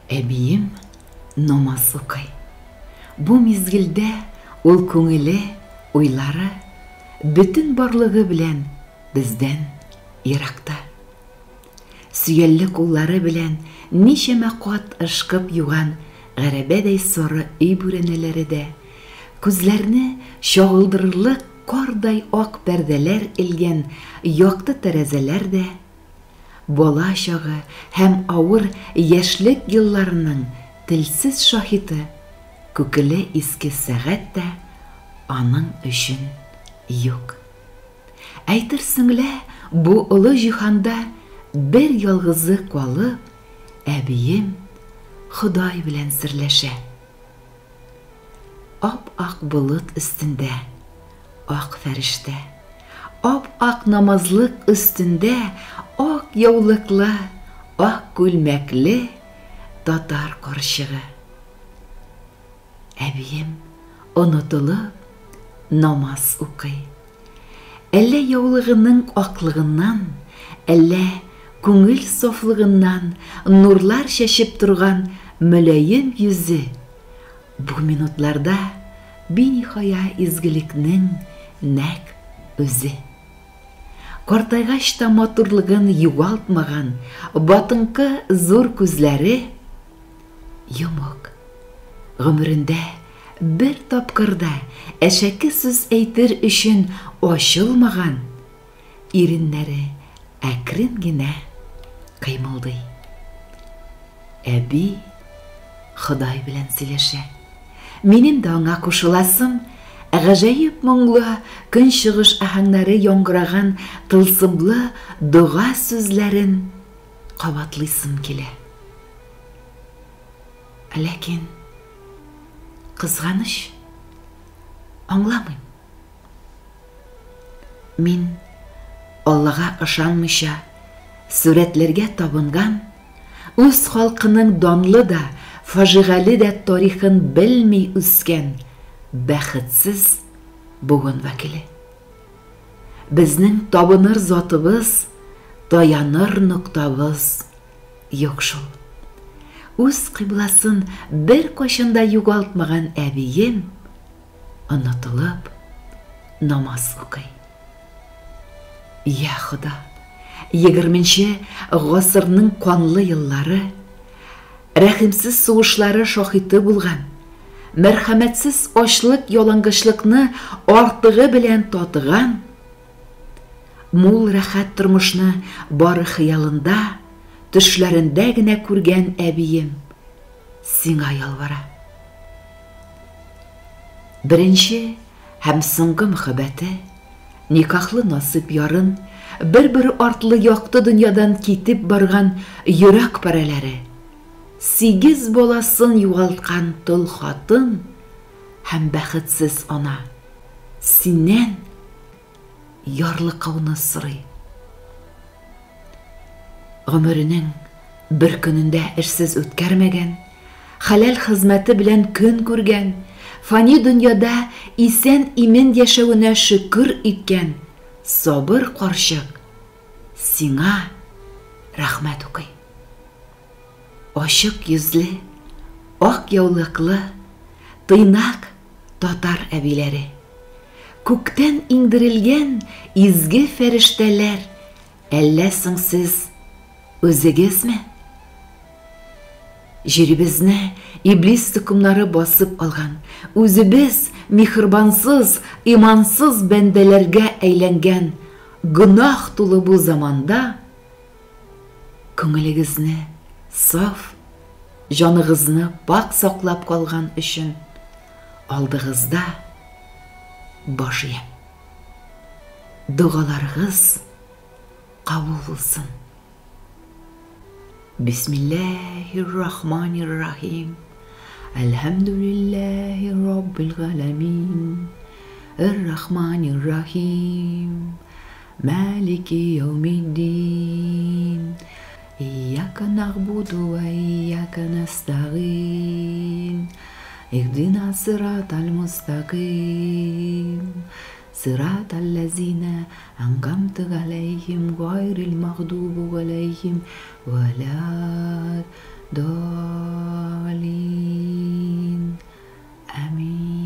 Әбием намаз укый. Бу мизгелдә ул күңеле, уйлары, бөтен барлыгы белән бездән еракта. Сөялле куллары белән ничәмә кат ышкып юган гәрәбәдәй сары өй бүрәнәләре дә, күзләрне чагылдырырлык кардай ак пәрдәләр элгән якты тәрәзәләр дә, бала чагы һәм авыр яшьлек елларының телсез шаһиты күкеле иске сәгать тә аның өчен юк. Әйтерсең лә, бу олы җиһанда бер ялгызы калып, әбием Ходай белән серләшә. Ап-ак болыт өстендә ак фәрештә, ап-ак намазлык өстендә ак яулыклы, ак күлмәкле татар карчыгы. Әбием онытылып намаз укый. Әллә яулыгының аклыгыннан, әллә күңел сафлыгыннан нурлар чәчеп торган мөлаем йөзе бу минутларда биниһая изгелекнең нәкъ үзе. Картайгач та матурлыгын югалтмаган батынкы зур күзләре йомык. Гомерендә бер тапкыр да әшәке сүз әйтер өчен ачылмаган иреннәре әкрен генә кыймылдый. Әби Ходай белән сөйләшә. Минем дә аңа кушыласым, гаҗәеп моңлы көнчыгыш аһәңнәре яңгыраган тылсымлы дога сүзләрен кабатлыйсым килә. Ләкин кызганыч, аңламыйм. Мин Аллага ышанмыйча сурәтләргә табынган, үз халкының данлы да, фаҗигале дә тарихын белми үскән бәхетсез буын вәкиле. Безнең табыныр затыбыз, таяныр ноктабыз юк шул. Үз кыйбласын беркайчан да югалтмаган әбием онытылып намаз укый. Я Хода, егерменче гасырның канлы еллары, рәхимсез сугышлары шаһиты булган, мәрхәмәтсез ачлык-ялангачлыкны артыгы белән татыган, мул рәхәт тормышны бары хыялында, төшләрендә генә күргән әбием сиңа ялвара. Беренче һәм соңгы мөхәббәте, никахлы насыйп ярын, бер-бер артлы якты дөньядан китеп барган йөрәк парәләре, сигез баласын югалткан тол хатын һәм бәхетсез ана синнән ярлыкауны сорый. Гомеренең бер көнендә эшсез үткәрмәгән, хәләл хезмәте белән көн күргән, фани дөньяда исән-имин яшәвенә шөкер иткән сабыр карчык сиңа рәхмәт укый. Ачык йөзле, ак яулыклы, тыйнак татар әбиләре. Күктән иңдерелгән изге фәрештәләр, әллә соң сез үзегезме? Җиребезне иблис токымнары басып алган, үзебез миһербансыз, имансыз бәндәләргә әйләнгән гөнаһ тулы бу заманда күңелегезне саф, җаныгызны пакь саклап калган өчен алдыгызда баш иям. Догаларыгыз кабул булсын. Бисмилләһир-рахманир-рахим. Әлхәмдүлилләһи раббил галәмин. Эр-рахманир-рахим. Малики яумиддин. Ияка нагбуду ва ияка настагин. Ихдина сираталь мустаким. Сиратал лазина ан'амта галәйһим гайрил магдубу галәйһим вәлад даллин. Амин.